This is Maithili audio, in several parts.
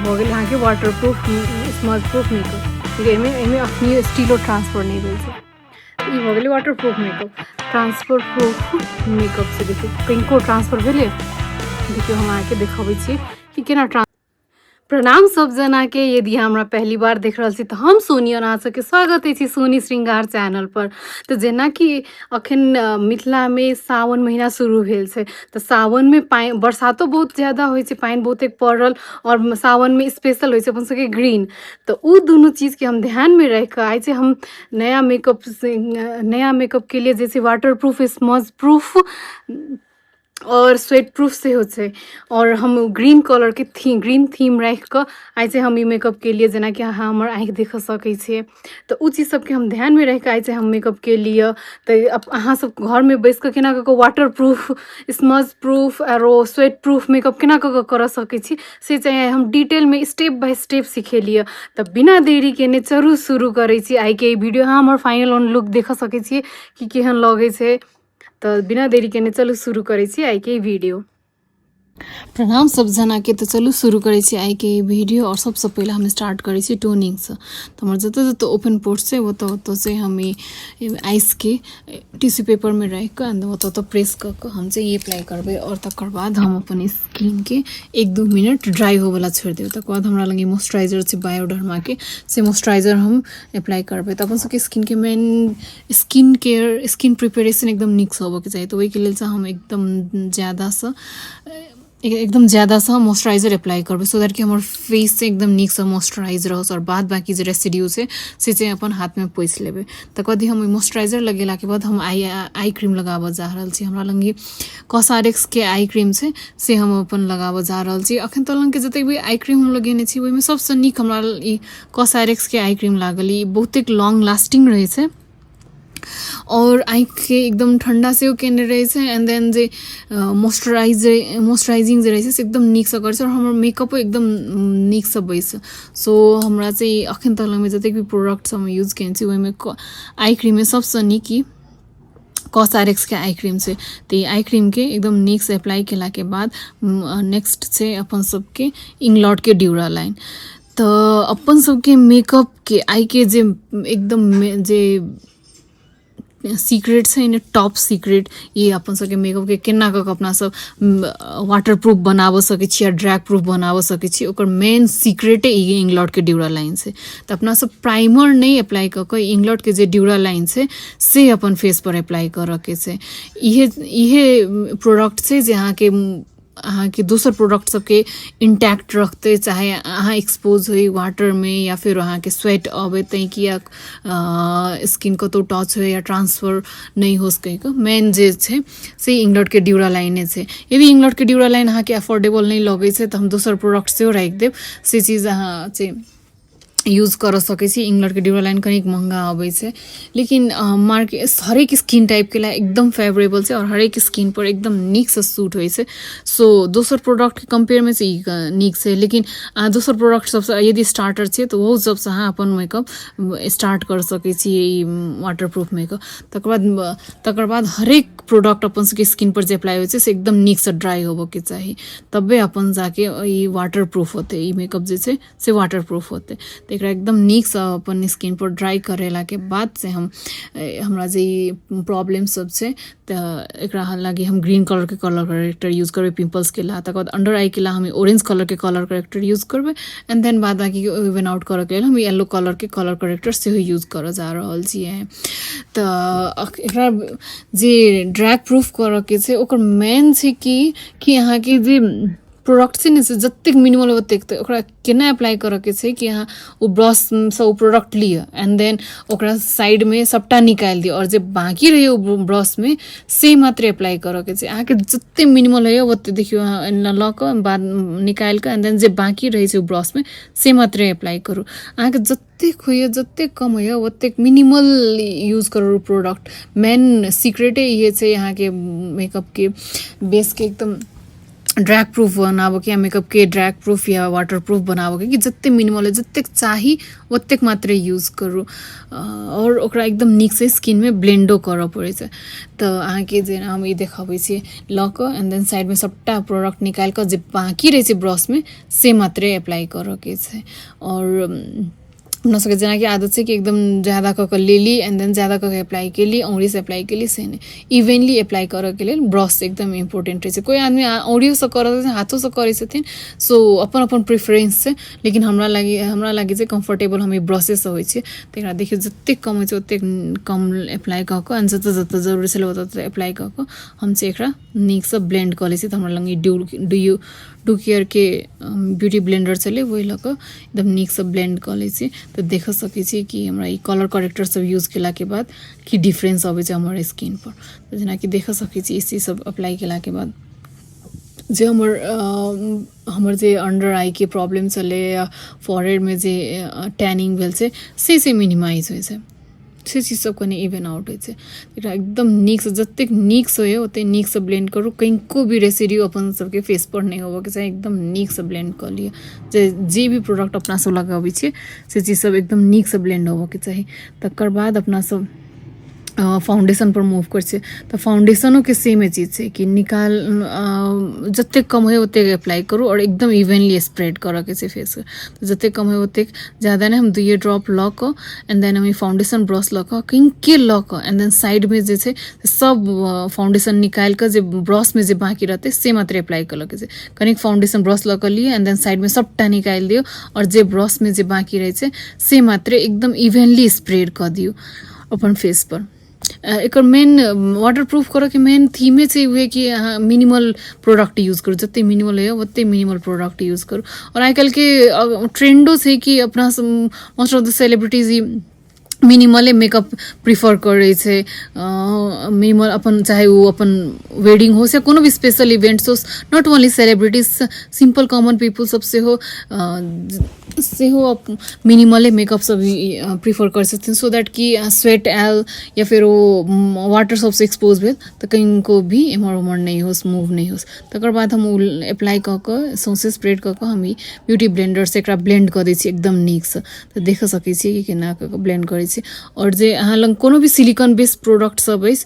भऽ गेल अहाँके water proof, smudge proof makeup. एहिमे एहिमे अखनी स्टीलो ट्रांसफर नहि भेल छै। ई भऽ गेलै water proof makeup. Transfer proof makeup से देखियौ कनिको ट्रांसफर भेलै। देखियौ, हम अहाँके देखबै छी कि केना ट्रांस। प्रणाम सब जनाके। यदि अहाँ हमरा पहली बार देख रहल छी तऽ हम सोनी और अहाँ सबके स्वागत अछि सोनी श्रृंगार चैनल पर। तऽ जेनाकि अखन मिथिलामे सावन महीना शुरू भेल छै, तऽ सावनमे पानि बरसातो बहुत ज्यादा होइ छै, पानि बहुते पड़ल आओर सावनमे स्पेशल होइ छै अपन सबके ग्रीन। तऽ ओ दुनू चीजके हम ध्यानमे राखि कऽ आइ छै हम नया मेकअप, नया मेकअपके लिए जे छै वाटर प्रूफ, स्मज प्रूफ आओर स्वेट प्रूफ सेहो छै आओर हम ग्रीन कलरके थीम, ग्रीन थीम राखि कऽ आइ छै हम ई मेकअप केलियै। जेनाकि अहाँ हमर आँखि देख सकै छियै, तऽ ओ चीज सबके हम ध्यानमे राखि कऽ आइ छै हम मेकअप केलियै। तऽ अहाँ सब घरमे बैस कऽ केना कऽ कऽ वाटर प्रूफ, स्मज प्रूफ आरो स्वेट प्रूफ मेकअप केना कऽ कऽ करऽ सकै छी, से चाहे हम डिटेलमे स्टेप बाय स्टेप सिखेलियै। तऽ बिना देरी केने चलू, शुरू करै छी आइके ई वीडियो। अहाँ हमर फाइनल ऑन लुक देख सकै छियै कि केहन लगै छै। तऽ बिना देरी केने चलू, शुरू करै छी आइके ई वीडियो। प्रणाम सब जनाके। तऽ चलू, शुरू करै छी आइके ई वीडियो। आओर सबसँ पहिले हम स्टार्ट करै छी टोनिंगसँ। तऽ हमर जतऽ जतऽ ओपन पोर्स छै, ओतऽ ओतऽ से हम ई आइसके टिश्यू पेपरमे राखि कऽ एंड ओतऽ ओतऽ प्रेस कऽ कऽ हम चाहिँ ई अप्लाई करबै। आओर तकर बाद हम अपन स्किनके 1-2 मिनट ड्राई होवला छोड़ि देबै। तकर बाद हमरा लग मॉइस्चराइजर छै बायोडर्माके, से मॉइस्चराइजर हम अप्लाई करबै। तऽ अपन सबके स्किनके main skin care, skin preparation एकदम नीकसँ होबऽके चाही। तऽ ओहिके लेल चाहिँ हम एकदम ज्यादासँ मॉइस्चराइजर अप्लाई करबै, सो that कि हमर फेस चाहिँ एकदम नीकसँ मॉइस्चराइज रहत आओर बाद बाँकी जे रेसिड्यू छै, से चाहिँ अपन हाथमे पोछि लेबै। तकर बाद हम मॉइस्चराइजर लगेलाके बाद हम आई आई क्रीम लगाबऽ जा रहल छी। हमरा लग कॉसआरएक्सके आई क्रीम छै, से हम अपन लगाबऽ जा रहल छी। अखन तक जतेक भी आई क्रीम हम लगेने छी, ओहिमे सबसँ नीक हमरा ई कॉसआरएक्सके आई क्रीम लागल। ई बहुतेक लॉन्ग लास्टिंग रहै छै आओर आँखिके एकदम ठण्डा सेहो केने रहै छै। एंड then जे मोइस्चराइजिंग जे रहै छै, से एकदम नीकसँ करै छै आओर हमर मेकअपो एकदम नीकसँ बैसै। सो हमरा चाहिँ अखन तकमे जतेक भी प्रोडक्ट सब हम यूज केने छी, ओहिमे आई क्रीममे सबसँ नीक ई कॉसआरएक्सके आई क्रीम छै। तऽ ई आई क्रीमके एकदम नीकसँ अप्लाई केलाके बाद नेक्स्ट छै अपन सबके इंग्लॉटके ड्यूरा लाइन। तऽ अपन सबके मेकअपके आइके जे एकदम जे सीक्रेट छै ने, टॉप सीक्रेट, ई अपन सबके मेकअपके केना कऽ कऽ अपना सब वाटर प्रूफ बनाबऽ सकै छी आ ड्रैग प्रूफ बनाबऽ सकै छी, ओकर मेन सीक्रेटे ई इंग्लॉटके ड्यूरा लाइन छै। तऽ अपना सब प्राइमर नहि अप्लाई कऽ कऽ इंग्लॉटके जे ड्यूरा लाइन छै, से अपन फेसपर अप्लाई करऽके छै। इहे इहे प्रोडक्ट छै जे अहाँके अहाँके दोसर प्रोडक्ट सबके इंटैक्ट रखतै, चाहे अहाँ एक्सपोज होइ वाटरमे या फेर अहाँके स्वेट अबै तैँ कि या स्किन कतहु टच होइ या ट्रांसफर नहि हो सकै। मेन जे छै, से इंग्लॉटके ड्यूरा लाइने छै। यदि इंग्लॉटके ड्यूरा लाइन अहाँके अफोर्डेबल नहि लगै छै, तऽ हम दोसर प्रोडक्ट सेहो राखि देब, से चीज अहाँ चाहिँ यूज करऽ सकै छी। इंग्लॉटके ड्यूरा लाइन कनिक महँगा अबै छै, लेकिन मार्केट हरेक स्किन टाइपके लिए एकदम फेवरेबल छै आओर हरेक स्किन पर एकदम नीकसँ सूट होइ छै। सो दोसर प्रोडक्टके कम्पेयरमे चाहिँ ई नीक छै, लेकिन अहाँ दोसर प्रोडक्ट सबसँ यदि स्टार्टर छियै, तऽ ओहो सबसँ अहाँ अपन मेकअप स्टार्ट कर सकै छी ई वाटर प्रूफ मेकअप। तकर बाद हरेक प्रोडक्ट अपन सबके स्किन पर जे अप्लाई होइ छै, से एकदम नीकसँ ड्राई होबऽके चाही, तबे अपन जाके ई वाटर प्रूफ होतै, ई मेकअप जे छै से वाटर प्रूफ होतै। तऽ एकरा एकदम नीकसँ अपन स्किन पर ड्राई करेलाके बाद से हम हमरा जे ई प्रॉब्लम सब छै, तऽ एकरा लागि हम ग्रीन कलरके कलर करेक्टर यूज करबै पिम्पल्सके ला। तकर बाद अंडर आइके ला हम ऑरेंज कलरके कलर करेक्टर यूज करबै। एंड then बाद बाकी इवन आउट करऽके लेल हम येलो कलरके कलर करेक्टर सेहो यूज करऽ जा रहल छियै। तऽ एकरा जे ड्रैग प्रूफ करऽके छै, ओकर मेन छै कि अहाँके जे प्रोडक्ट छै ने, से जतेक मिनिमल ओतेक। तऽ ओकरा केना अप्लाई करऽके छै कि अहाँ ओ ब्रशसँ ओ प्रोडक्ट लिअ एंड then ओकरा साइडमे सभटा निकालि दिअ आओर जे बाँकी रहैए ओ ब्रशमे, से मात्रे अप्लाई करऽके छै। अहाँके जतेक मिनिमल होइए ओतेक देखियौ, अहाँ एना लऽ कऽ बाद निकालि कऽ एंड then जे बाँकी रहै छै ओ ब्रशमे, से मात्रे अप्लाई करू। अहाँके जतेक होइए, जतेक कम होइए, ओतेक मिनिमल यूज करू प्रोडक्ट। मेन सीक्रेटे इहे छै अहाँके मेकअपके बेसके एकदम ड्रैग प्रूफ बनाबऽके या मेकअपके ड्रैग प्रूफ या वाटर प्रूफ बनाबऽके कि जतेक मिनिमल जतेक चाही ओतेक मात्रे यूज करू आओर ओकरा एकदम नीकसँ स्किनमे ब्लेंडो करऽ पड़ै छै। तऽ अहाँके जेना हम ई देखाबै छी, लऽ कऽ एंड then साइडमे सभटा प्रोडक्ट निकालि कऽ जे बाँकी रहै छै ब्रशमे से मात्रे अप्लाई करऽके छै। आओर अपना सबके जेनाकि आदत छै कि एकदम ज्यादा कऽ कऽ लेली एंड then ज्यादा कऽ कऽ अप्लाई केली, अङ्गुरीसँ अप्लाई केली, से नहि। इवेनली अप्लाई करऽके लेल ब्रश एकदम इम्पोर्टेंट रहै छै। कोइ आदमी अङ्गुरियोसँ करऽ छथिन, हाथोसँ करै छथिन, सो अपन अपन प्रिफरेंस छै, लेकिन हमरा लागि चाहिँ कम्फर्टेबल हम ई ब्रशेसँ होइ छै। तऽ एकरा देखियौ, जतेक कम होइ छै ओतेक कम अप्लाई कऽ कऽ एंड जतऽ जतऽ जरूरी छलै ओतऽ ओतऽ अप्लाई कऽ कऽ हम चाहिँ एकरा नीकसँ ब्लेन्ड कऽ लै छी। तऽ हमरा लग ई ड्यू do do केयरके ब्यूटी ब्लेंडर छलै, ओहि लऽ कऽ एकदम नीकसँ ब्लेंड कऽ लै छी। तऽ देख सकै छी कि हमरा ई कलर करेक्टर सब यूज केलाके बाद की डिफरेंस अबै छै हमर स्किन पर। तऽ जेनाकि देख सकै छी, ई सब अप्लाई केलाके बाद जे हमर हमर जे अंडर आईके प्रॉब्लम छलै या फॉरहेडमे जे टैनिंग भेल छै से मिनिमाइज होइ छै, से चीज सब कनि इवन आउट होइ छै। एकरा एकदम नीकसँ, जतेक नीकसँ होइए ओतेक नीकसँ ब्लेंड करू। कनिको भी रेसिड्यू अपन सबके फेस पर नहि होबऽके चाही। एकदम नीकसँ ब्लेंड कऽ लिअ। जे जे भी प्रोडक्ट अपना सब लगबै छियै से चीज सब एकदम नीकसँ ब्लेंड होबऽके चाही। तकर बाद अपना सब फाउंडेशन पर मूव करै छियै। तऽ फाउंडेशनोके सेमे चीज छै कि निकाल जतेक कम होय ओतेक अप्लाई करू आओर एकदम इवनली स्प्रेड करऽके छै फेसके। तऽ जतेक कम होय ओतेक, ज्यादा नहि। हम दुइए ड्रॉप लऽ कऽ एंड then हम ई फाउंडेशन ब्रश लऽ कऽ, कनिके लऽ कऽ एंड then साइडमे जे छै सब फाउंडेशन निकालि कऽ जे ब्रशमे जे बाँकी रहतै से मात्रे अप्लाई करऽ के छै। कनिक फाउंडेशन ब्रश लऽ कऽ लिअ एंड then साइडमे सभटा निकालि दियौ आओर जे ब्रशमे जे बाँकी रहै छै से मात्रे एकदम इवनली स्प्रेड कऽ दियौ अपन फेस पर। एकर मेन वाटर प्रूफ करऽके मेन थीमे छै उहे कि अहाँ मिनिमल प्रोडक्ट यूज करू। जतेक मिनिमल होइए ओतेक मिनिमल प्रोडक्ट यूज करू। आओर आइ काल्हिके ट्रेंडो छै कि अपना मोस्ट ऑफ the celebrities ई मिनिमले मेकअप प्रिफर करै छै। मिनिमल अपन, चाहे ओ अपन वेडिंग होस् या कोनो भी स्पेशल इवेंट्स होस्, not only celebrities, simple common people सब सेहो सेहो मिनिमले मेकअप सब प्रिफर करै छथिन, सो that कि स्वेट आयल या फेर ओ वाटर सबसँ एक्सपोज भेल तऽ कनिको भी एम्हर ओम्हर नहि होस्, मूव नहि होस्। तकर बाद हम ओ अप्लाई कऽ कऽ, सौँसे स्प्रेड कऽ कऽ हम ई ब्यूटी ब्लेंडरसँ एकरा ब्लेंड कऽ दै छियै एकदम नीकसँ। तऽ देख सकै छियै कि केना कऽ कऽ ब्लेंड करै छियै। आओर जे अहाँ लग कोनो भी सिलिकॉन बेस्ड प्रोडक्ट सब अछि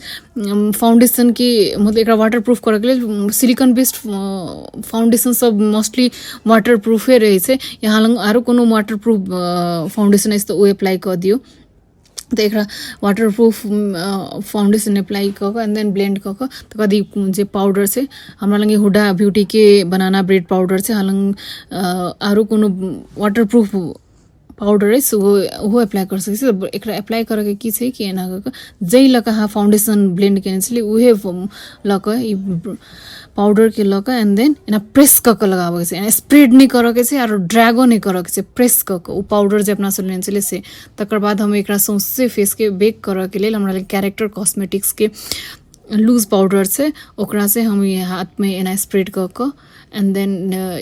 फाउंडेशनके, मतलब एकरा वाटर प्रूफ करऽके लेल सिलिकॉन बेस्ड फाउंडेशन सब मोस्टली वाटर प्रूफे रहै छै, अहाँ लग आरो कोनो वाटर प्रूफ फाउंडेशन अछि तऽ ओ अप्लाई कऽ दियौ। तऽ एकरा वाटर प्रूफ फाउंडेशन अप्लाई कऽ कऽ एंड then blend कऽ कऽ तकर बाद ई जे पाउडर छै, हमरा लग हुडा ब्यूटीके बनाना ब्रेड पाउडर छै। अहाँ लग आरो कोनो वाटर प्रूफ पाउडर अछि, ओहो ओहो अप्लाई कर सकै छी। एकरा अप्लाई करऽके की छै कि एना कऽ कऽ जाहि लऽ कऽ अहाँ फाउंडेशन ब्लेंड केने छलियै उहे लऽ कऽ, ई पाउडरके लऽ कऽ एंड then एना प्रेस कऽ कऽ लगाबऽके छै। एना स्प्रेड नहि करऽके छै आरो ड्रैगो नहि करऽके छै। प्रेस कऽ कऽ ओ पाउडर जे अपना सब लेने छलियै से। तकर बाद हम एकरा सौँसे फेसके बेक करऽके लेल हमरा लग कैरेक्टर कॉस्मेटिक्सके लूज पाउडर छै, ओकरासँ हम ई हाथमे एना स्प्रेड कऽ कऽ एंड then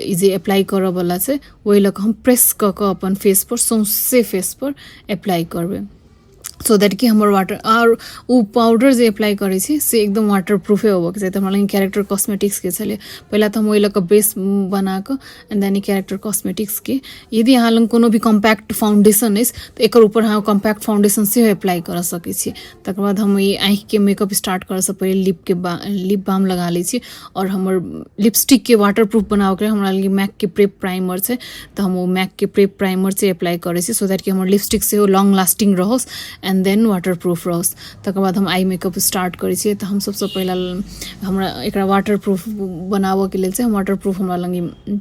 ई जे अप्लाई करऽवला छै ओहि लऽ कऽ हम प्रेस कऽ कऽ अपन फेसपर, सौँसे फेसपर अप्लाई करबै, सो that कि हमर वाटर आओर ओ पाउडर जे अप्लाई करै छी से एकदम वाटर प्रूफे होबऽके चाही। तऽ हमरा लग कैरेक्टर कॉस्मेटिक्सके छलै पहिला, तऽ हम ओहि लऽ कऽ बेस बना कऽ एंड then ई कैरेक्टर कॉस्मेटिक्सके। यदि अहाँ लग कोनो भी कॉम्पैक्ट फाउंडेशन अछि तऽ एकर ऊपर अहाँ कॉम्पैक्ट फाउंडेशन सेहो अप्लाई कऽ सकै छी। तकर बाद हम ई आँखिके मेकअप स्टार्ट करऽसँ पहिले लिपके बा लिप बाम लगा लै छी। आओर हमर लिपस्टिकके वाटर प्रूफ बनाबऽके लेल हमरा लग मैकके प्रेप प्राइमर छै, तऽ हम ओ मैकके प्रेप प्राइमर से अप्लाई करै छी, सो that कि हमर लिपस्टिक सेहो लॉन्ग लास्टिंग रहोस् एंड then water proof रहोस्। तकर बाद हम आई मेकअप स्टार्ट करै छियै। तऽ हम सबसँ पहिला हमरा एकरा वाटर प्रूफ बनाबऽके लेल चाहिँ वाटर प्रूफ हमरा लग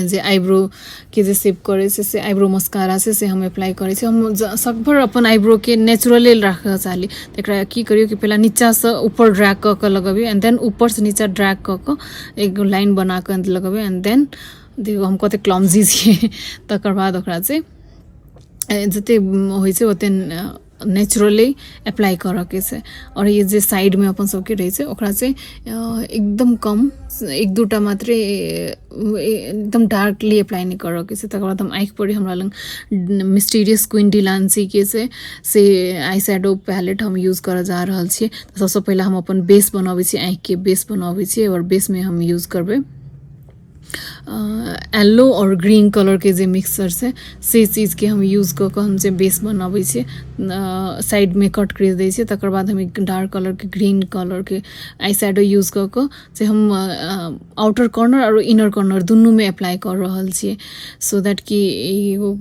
जे आइब्रोके जे सेप करै छै से आइब्रो मस्कारा छै, से हम अप्लाई करै छी। हम सकभर अपन आइब्रोके नेचुरले राखऽ चाहली। तऽ एकरा की करियौ कि पहिला नीचाँसँ ऊपर ड्रैग कऽ कऽ लगबियौ एंड then ऊपरसँ नीचाँ ड्रैग कऽ कऽ एगो लाइन बना कऽ लगबियौ। एंड then देखियौ, हम कतेक क्लमजी छियै। तकर बाद ओकरा चाहिँ जतेक होइ छै ओतेक नेचुरली अप्लाई करऽके छै। आओर ई जे साइडमे अपन सबके रहै छै ओकरा चाहिँ एकदम कम, एक दूटा मात्रे, एकदम डार्कली अप्लाई नहि करऽके छै। तकर बाद हम आँखि पर हमरा लग मिस्टीरियस क्वीन डिलान्सीके छै से आई शैडो पैलेट हम यूज करऽ जा रहल छियै। तऽ सबसँ पहिला हम अपन बेस बनबै छी, आँखिके बेस बनबै छियै। आओर बेसमे हम यूज करबै येलो आओर ग्रीन कलरके जे मिक्सचर छै से चीजके हम यूज कऽ कऽ हम जे बेस बनाबै छियै, साइडमे कट क्रीज दै छियै। तकर बाद हम एक डार्क कलरके ग्रीन कलरके आई शैडो यूज कऽ कऽ से हम आउटर कॉर्नर आओर इनर कॉर्नर दुनूमे अप्लाई कऽ रहल छियै, सो that कि एगो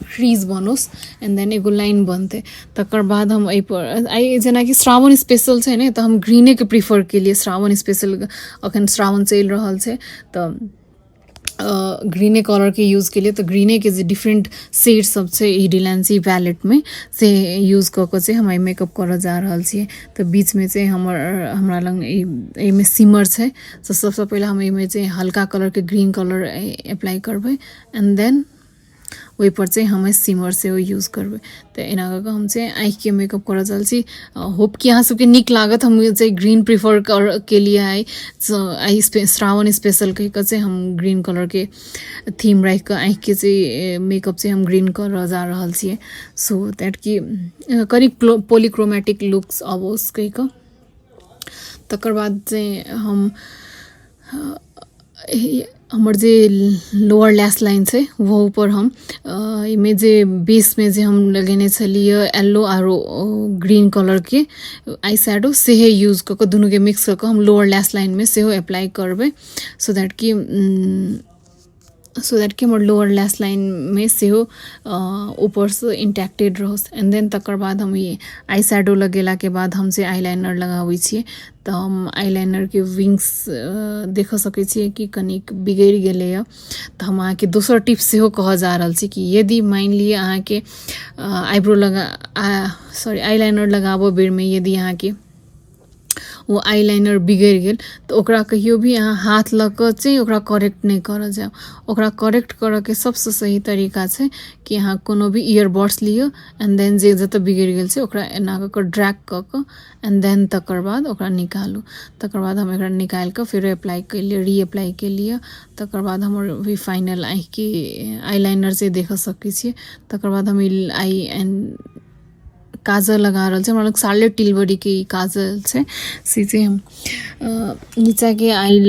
क्रीज बनोस एंड then एगो लाइन बनतै। तकर बाद हम एहिपर आइ जेनाकि श्रावण स्पेशल छै ने, तऽ हम ग्रीनेके प्रीफर केलियै। श्रावण स्पेशल, अखन श्रावण चलि रहल छै, तऽ ग्रीने कलरके यूज केलियै। तऽ ग्रीनेके जे डिफरेंट शेड सब छै ई डिलेंसी पैलेटमे, से यूज कऽ कऽ चाहिँ हम एहि मेकअप करऽ जा रहल छियै। तऽ बीचमे चाहिँ हमर हमरा लग एहिमे सिमर छै, तऽ सबसँ पहिले हम एहिमे चाहिँ हल्का कलरके ग्रीन कलर अप्लाई करबै एंड then ओहिपर चाहिँ हम सिमर सेहो यूज करबै। तऽ एना कऽ कऽ हम चाहिँ आँखिके मेकअप करऽ चाहै छी। होप कि अहाँ सबके नीक लागत। हम चाहिँ ग्रीन प्रिफर कर केलियै आइ, आइ श्रावण स्पेशल कहि कऽ चाहिँ हम ग्रीन कलरके थीम राखि कऽ आँखिके चाहिँ मेकअप चाहिँ हम ग्रीन करऽ जा रहल छियै, सो that कि कनि पोलिक्रोमेटिक लुक्स अबोस् कहि कऽ। तकर बाद चाहिँ हम हमर जे लोअर लैश लाइन छै ओहूपर हम एहिमे जे बेसमे जे हम लगेने छलियै येलो आरो ग्रीन कलरके आई शैडो, सेहे यूज कऽ कऽ दुनूके मिक्स कऽ कऽ हम लोअर लैश लाइनमे सेहो अप्लाई करबै, सो that कि हमर लोअर लैश लाइनमे सेहो ऊपरसँ इंटैक्टेड रहस। एंड then तकर बाद हम ई आई शैडो लगेलाके बाद हम से आई लाइनर लगाबै छियै। तऽ हम आई लाइनरके विंग्स देख सकै छियै कि कनिक बिगड़ि गेलैए। तऽ हम अहाँके दोसर टिप्स सेहो कहऽ जा रहल छी कि यदि मानि लिअ अहाँके आइब्रो लगा, सॉरी, आई लाइनर लगाबऽ बेरमे यदि अहाँके ओ आई लाइनर बिगड़ि गेल, तऽ ओकरा कहियो भी अहाँ हाथ लऽ कऽ चाहिँ ओकरा करेक्ट नहि करऽ जाउ। ओकरा करेक्ट करऽके सबसँ सही तरीका छै कि अहाँ कोनो भी ईयरबड्स लिअ एंड देन जे जतऽ बिगड़ि गेल छै ओकरा एना कऽ कऽ ड्रैग कऽ कऽ एंड देन तकर बाद ओकरा निकालू। तकर बाद हम एकरा निकालि कऽ फेरो अप्लाई केलियै, रीअप्लाई केलियै। तकर बाद हमर भी फाइनल आँखिके आई लाइनर चाहिँ देख सकै छियै। तकर बाद हम ई आई एंड काजल लगा रहल छी। हमरा लग शार्लेट टिलबरीके ई काजल छै, से चाहिँ हम नीचाके आई,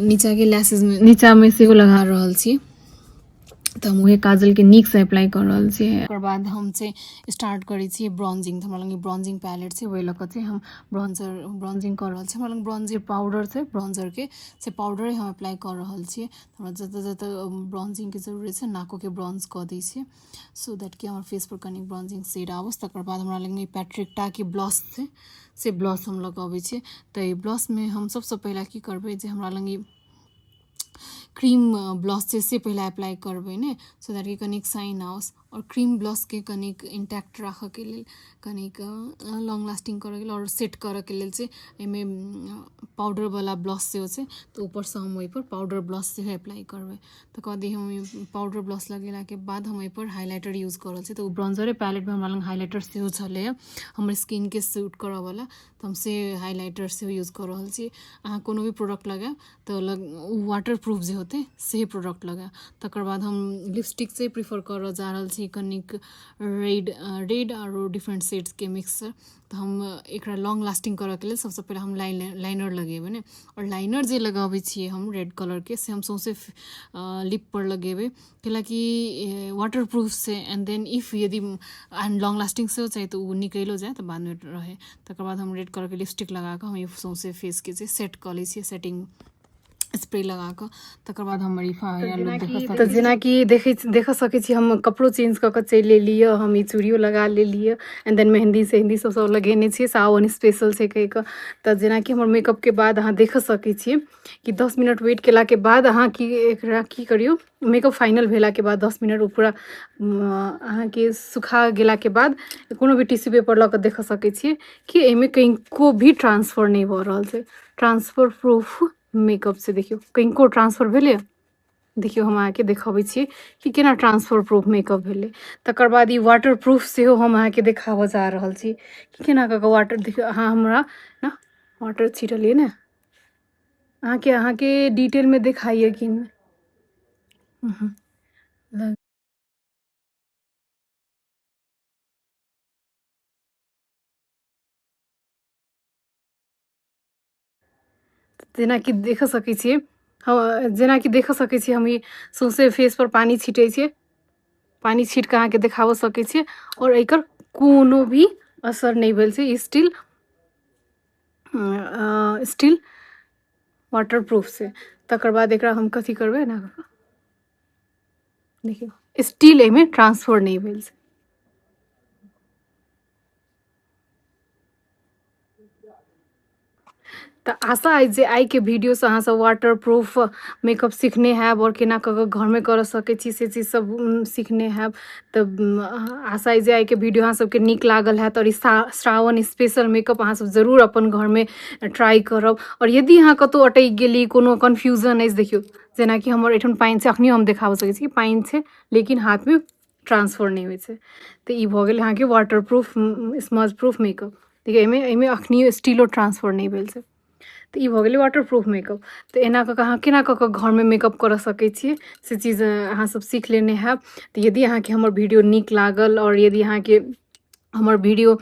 नीचाके लैसेजमे, नीचामे सेहो लगा रहल छी। तऽ हम उहे काजलके नीकसँ अप्लाई कऽ रहल छियै। ओकर बाद हम चाहिँ स्टार्ट करै छियै ब्रॉन्जिंग। तऽ हमरा लग ब्रॉन्जिंग पैलेट छै, ओहि लऽ कऽ चाहिँ हम ब्रॉन्जर ब्रॉन्जिंग कऽ रहल छी। हमरा लग ब्रॉन्जर पाउडर छै, ब्रॉन्जरके से पाउडरे हम अप्लाई कऽ रहल छियै। हमरा जतऽ जतऽ ब्रॉन्जिंगके जरूरत छै, नाकोके ब्रॉन्ज कऽ दै छियै, सो that कि हमर फेसपर कनि ब्रॉन्जिंग शेड आबस। तकर बाद हमरा लग पैट्रिकटाके ब्लश छै, से ब्लश हम लऽ कऽ अबै छियै। तऽ ई ब्लशमे हम सबसँ पहिला की करबै, जे हमरा लग ई क्रीम ब्लश छै से पहिला अप्लाई करबै ने, सो that कि कनिक साइन आओस। आओर क्रीम ब्लशके कनिक इंटैक्ट राखऽके लेल, कनिक लॉन्ग लास्टिंग करऽके लेल आओर सेट करऽके लेल चाहिँ एहिमे पाउडरवला ब्लश सेहो छै, तऽ ऊपरसँ हम ओहिपर पाउडर ब्लश सेहो अप्लाई करबै। तकर बाद हम पाउडर ब्लश लगेलाके बाद हम एहिपर हाइलाइटर यूज कऽ रहल छी। तऽ ओ ब्रॉन्जरे पैलेटमे हमरा लग हाइलाइटर सेहो छलैए, हमर स्किनके सूट करऽवला, तऽ हम से हाइलाइटर सेहो यूज कऽ रहल छी। अहाँ कोनो भी प्रोडक्ट लगायब तऽ लग ओ वाटर प्रूफ जे होतै से प्रोडक्ट लगायब। तकर बाद हम लिपस्टिक से प्रिफर करऽ जा रहल छी कनिक रेड, रेड आरो डिफरेंट शेड्सके मिक्सचर। तऽ हम एकरा लॉन्ग लास्टिंग करऽके लेल सबसँ पहिले हम लाइनर लगेबै ने। आओर लाइनर जे लगाबै छियै हम रेड कलरके, से हम सौँसे लिपपर लगेबै, कैलाकि वाटर प्रूफ छै। एंड then if यदि एंड लॉन्ग लास्टिंग सेहो चाही, तऽ ओ निकलिओ जाय तऽ बादमे रहै। तकर बाद हम रेड कलरके लिपस्टिक लगाकऽ हम ई सौँसे फेसके चाहिँ सेट कऽ लै छियै सेटिंग स्प्रे लगाकऽ। तकर बाद हमर ई फाइनल लुक देख तऽ जेनाकि देखै देख सकै छी, हम कपड़ो चेंज कऽ कऽ चलि एलियै। हम ई चूड़ियो लगा लेलियै एंड देन मेहन्दी सेहन्दी सब सब लगेने छियै, सावन स्पेशल छै कहि कऽ। तऽ जेनाकि हमर मेकअपके बाद अहाँ देख सकै छियै कि 10 मिनट वेट केलाके बाद अहाँ की एकरा की करियौ, मेकअप फाइनल भेलाके बाद 10 मिनट ओ पूरा अहाँके सुखा गेलाके बाद कोनो भी टिश्यू पेपर लऽ कऽ देख सकै छियै कि एहिमे कनिको भी ट्रांसफर नहि भऽ रहल छै। ट्रांसफर प्रूफ मेकअप से देखियौ, कनिको ट्रांसफर भेलै? देखियौ, हम अहाँके देखबै छी कि केना ट्रांसफर प्रूफ मेकअप भेलै। तकर बाद ई वाटर प्रूफ सेहो हम अहाँके देखाबऽ जा रहल छी कि केना कऽ कऽ वाटर। देखियौ अहाँ, हमरा ने वाटर छिटलियै ने, अहाँके अहाँके डिटेलमे देखाइए कि नहि। जेनाकि देख सकै छियै जेनाकि देख सकै छी हम ई सौंसे फेस पर पानि छिटै छियै, पानि छीट कऽ अहाँके देखाबऽ सकै छियै आओर एकर कोनो भी असर नहि भेल छै। स्टिल स्टिल वाटर प्रूफ छै। तकर बाद एकरा हम कथी करबै एना कऽ कऽ देखियौ, स्टिल एहिमे ट्रांसफर नहि भेल छै। तऽ आशा अछि जे आइके वीडियोसँ अहाँसभ वाटर प्रूफ मेकअप सिखने हैब आओर केना कऽ कऽ घरमे करऽ सकै छी से चीज सब सिखने हैब। तऽ आशा अछि जे आइके वीडियो अहाँ सबके नीक लागल हैत आओर ई श्रावण स्पेशल मेकअप अहाँ सब जरूर अपन घरमे ट्राई करब। आओर यदि अहाँ कतहु अटकि गेली, कोनो कन्फ्यूजन अछि, देखियौ जेनाकि हमर एहिठाम पानि छै, अखनियो हम देखाबऽ सकै छी कि पानि छै लेकिन हाथमे ट्रांसफर नहि होइ छै। तऽ ई भऽ गेल अहाँके water proof smudge proof makeup. देखियौ एहिमे एहिमे अखनियो स्टीलो ट्रांसफर नहि भेल छै। तऽ ई भऽ गेलै वाटर प्रूफ मेकअप। तऽ एना कऽ कऽ अहाँ केना कऽ कऽ घरमे मेकअप करऽ सकै छियै से चीज अहाँ सब सीख लेने हैब। तऽ यदि अहाँके हमर वीडियो नीक लागल आओर यदि अहाँके हमर वीडियो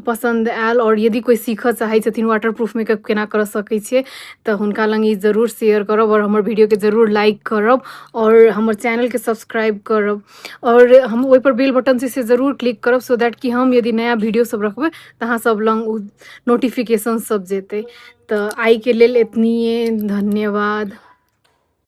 पसन्द आयल आओर यदि कोइ सीखऽ चाहै छथिन वाटर प्रूफ मेकअप केना करऽ सकै छियै तऽ हुनका लग ई जरूर शेयर करब आओर हमर वीडियोके जरूर लाइक करब आओर हमर चैनलके सब्सक्राइब करब आओर हम ओहिपर बेल बटन छै से जरूर क्लिक करब, सो that कि हम यदि नया वीडियो सब रखबै तऽ अहाँ सब लग ओ नोटिफिकेशन सब जेतै। तऽ आइके लेल एतनिए, धन्यवाद।